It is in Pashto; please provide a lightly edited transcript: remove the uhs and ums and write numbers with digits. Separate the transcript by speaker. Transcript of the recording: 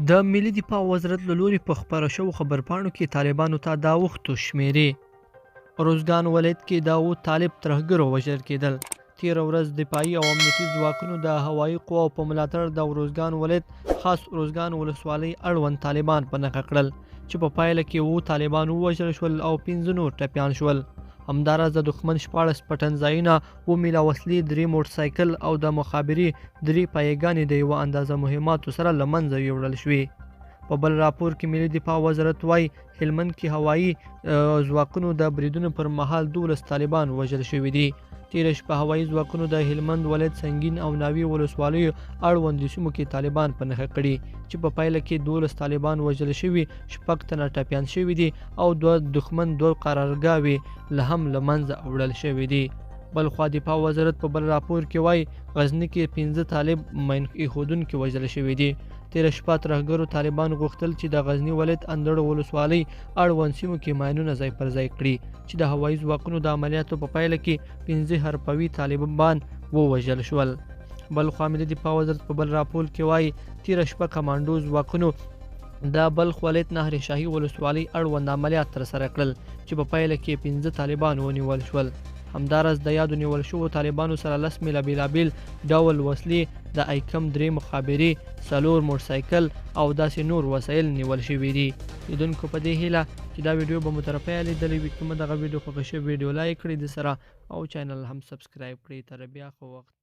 Speaker 1: د ملي دفاع وزارت له لوري په خپرو شوو خبرپاڼو کې طالبانو ته د اوښتو شمېرې. اروزګان ولایت کې د اوو طالب ترهګرو وژل کېدل. تېره ورځ دفاعي او امنیتي ځواکونو د هوایي قواو په ملاتړ د اروزګان ولایت خاص اروزګان ولسوالۍ اړوند طالبان په نښه کړل، چې په پایله کې اوو طالبان ووژل شول او 5 نور ټپیان شول. همداراز د دښمن 16 پټنځایونه، 7 میله وسلې، 3 موټرسایکل او د مخابرې 3 پایګانې د یوه اندازه مهماتو سره له منځه یوړل شوې. په بل راپور کې ملي دفاع وزارت وايي، هلمند کې هوایي ځواکونو د بریدونو پر مهال 12 طالبان وژل شوي دي. تېره شپه هوایي ځواکونو د هلمند ولایت سنګین او ناوې ولسوالیو اړوندو سیمو کې طالبان په نښه کړي، چې په پایله کې 12 طالبان وژل شوي، 6 تنه ټپیان شوي دي او دښمن 2 قرارګاوې له هم له منځه وړل شوي دي. بلخوا دفاع وزارت په بل راپور کې وايي، غزني کې 5 طالب ماین ایښودونکي وژل شوي دي. تېره شپه ترهګرو طالبانو غوښتل چې د غزني ولایت اندړو ولسوالۍ اړوند سیمو کې ماینونه ځای پر ځای کړي، چې د هوایي ځواکونو د عملیاتو په پایله کې 5 حرفوي طالبان ووژل شول. بلخوا ملي دفاع وزارت په بل راپور کې وايي، تېره شپه کمانډو ځواکونو د بلخ ولایت نهر شاهي ولسوالۍ اړوند عملیات ترسره کړل، چې په پایله کې 5 طالبان ونیول شول. همداراز د یادو نیول شوو طالبانو سره 10 میله بېلابېل ډول وسلې، د ایکم 3 مخابرې، 4 موټرسایکل او داسې نور وسایل نیول شوي دي. لیدونکو په دې هیله چې دا ویډیو به مو تر پایه لیدلې وي. که مو دغه ویډیو خوښه شوې، ویډیو لایک کړئ د سره او چینل هم سبسکرایب کړئ. تر بیا ښه وخت.